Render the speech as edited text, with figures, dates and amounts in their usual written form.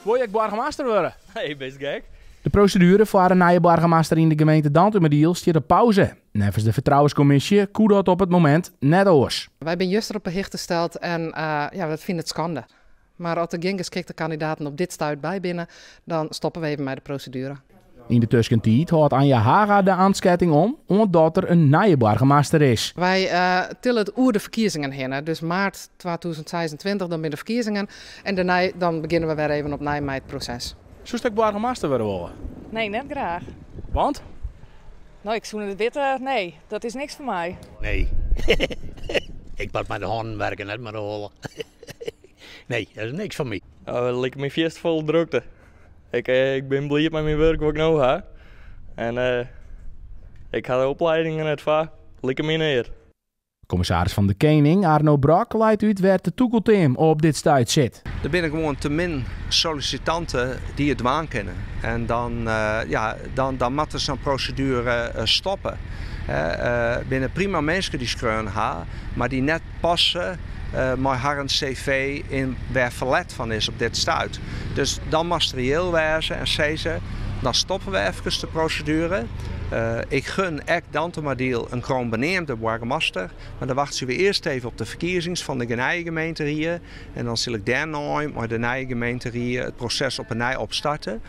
Wol je ek boargemaster wurde? Nee, bist gek? De proseduere foar in nije boargemaster yn de gemeente Dantumadiel stiet op pauze. Neffens de fertrouwenskommisje koe dat op it momint net oars. Wy binne juster op 'e hichte steld en ja, we fine it skande. Mar as der gjin geskikte kandidaten op dit stuit by binne, dan stoppe we even mei de proseduere. Yn de tuskentiid hâldt Anja Haga de amtsketting om oant dat der in nije boargemaster is. Wy tille it oer de ferkiezingen hinne, dus maart 2026 dan binne de ferkiezingen en dêrnei dan begjinne we wer even opnij mei it proses. Soest ek boargemaster wurde wolle? Nee, net graach. Want? No, ik soe net witte. Nee, dat is niks foar my. Nee. Ik moat mei de hannen werke, net mei de holle. Nee, dat is niks foar my. Dat liket my fierste folle drokte. Ik, ik bin bliid mei myn wurk wat ik no ha. En ik ha de opleiding der net foar. Liket my neat. Kommissaris fan de Kening Arno Brok leit út wêr't de tûkelteam op dit stuit sit. Der binne gewoan te min sollisitanten dy't it dwaan kinne. En dan, ja, dan moat der sa'n proseduere stoppe. Der binne prima minsken dy't skreaun ha, mar dy't net passe mei harren CV yn wêr ferlet fan is op dit stuit. Dus dan moatst reëel wêze en sizze, dan stoppe we efkes de proseduere. Ik gun ek Dantumadiel in kroanbeneamde boargemaster, mar dan wachtsje we earst even op de ferkiezings fan de nije gemeenterie en dan sil ik dêrnei mei de nije gemeenterie it proses op 'e nij opstarte.